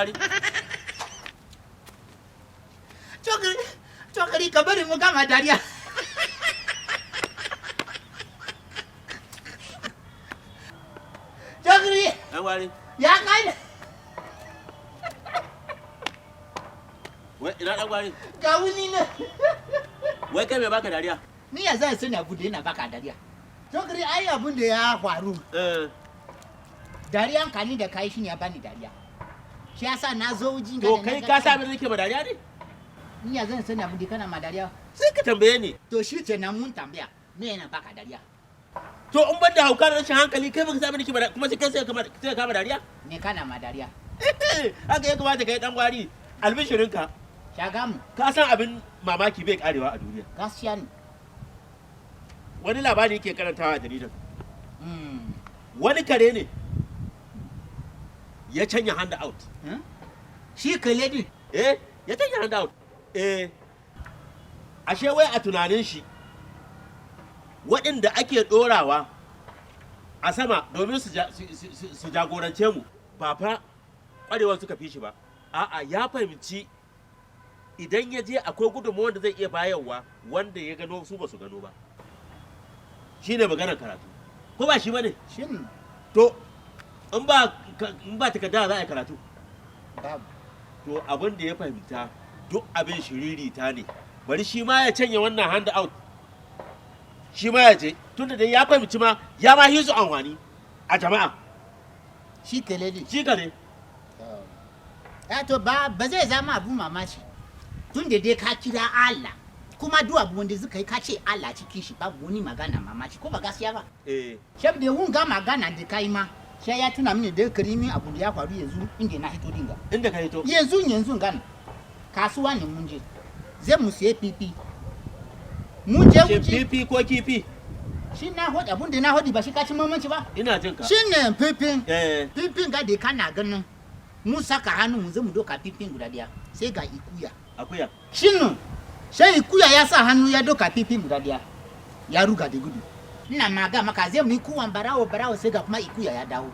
Gwari. Cokali, cokali, ka bari mu gama dariya. Cokali. Dan Gwari. Ya kai. Wai ina Dan Gwari? Ga wuni ne. Wai kai me baka dariya? Ni ya zan sani abu da yana baka dariya. Cokali, ai abun da ya faru. Eh. Dariyan ka ni da kai shine ya bani dariya. Shi yasa na zo wujin To kai ka sa abin da nake ma dariya ne? Ni ya zan sani abu da kana ma dariya. Sai ka tambaye ni. To shi ce na mun tambaya, me yana baka dariya? To in ban da hauka da rashin hankali, kai baka sa abin da nake ma kuma sai kai sai ka kama dariya? Me kana ma dariya? Haka ya kamata kai, Dan Gwari. Albishirinka. Shagamu. Ka san abin mamaki bai karewa a duniya. Gaskiya ne. Wani labari yake karantawa a jaridar. Wani kare ne ya canya hand out. Shi kale din? Eh, ya canya hand out. Eh. Ashe wai a tunanin shi, waɗanda ake ɗorawa a sama domin su jagorance mu ba fa ƙwarewar suka fi shi ba. A'a, ya fahimci idan ya je akwai gudunmawar da zai iya bayarwa wanda ya gano su ba su gano ba. Shi ne maganar karatu. Ko ba shi ba ne? Shi ne. To, in ba takarda za a yi karatu. Babu. To abin da ya fahimta, duk abin shiririta ne. Bari shi ma ya canye wannan hand out. Shi ma ya je, tunda dai ya fahimci ma ya ma hisu amfani a jama'a. Shi kale din? Shi ka ne. Ya to ba zai zama abu mamaci. Tun da dai ka kira Allah, kuma duk abu wanda suka yi ka ce Allah cikin shi, babu wani magana mamaci, ko ba gaskiya ba? Eh. Shef da wunga magana da kai ma, sai ya tuna mini da karimin abu da ya faru yanzu inda na hito dinga. Inda ka hito? Yanzu yanzu gana. Kasuwa ne mun je. Zai mu siye pipi. Mun je Shin wuce. pipi ko kifi? Shi na hodi, abun da na hodi ba shi ka ci mamanci ba. Ina jin ka. Shi ne pipin. Eh. Pipin ga da kana ganin. Mun saka hannu mu zai mu doka pipin guda daya. Sai ga ikuya. Akuya. Shi ne. Sai ikuya ya sa hannu ya doka pipin guda daya. Ya ruga da gudu. Ina maga maka zai mu yi kuwan barawo barawo, sai ga kuma ikuya ya dawo.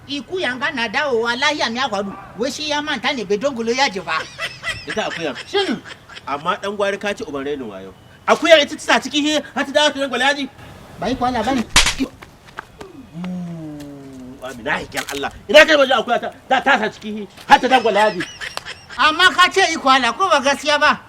Ikuya ga na dawowa lahiya, me ya faru? Wai shi ya manta ne bai dongulo ya ji ba. Ita akuya. Shi ne. Amma Dan Gwari, ka ci uban rainin wayo. Akuya ita ta sa ciki he har ta dawo ta dangwala yaji. Ba yi kwala bane. Amina hikin Allah. Ina kai waje akuya ta ta sa ciki har ta dangwala yaji. Amma ka ce yi kwala, ko ba gaskiya ba?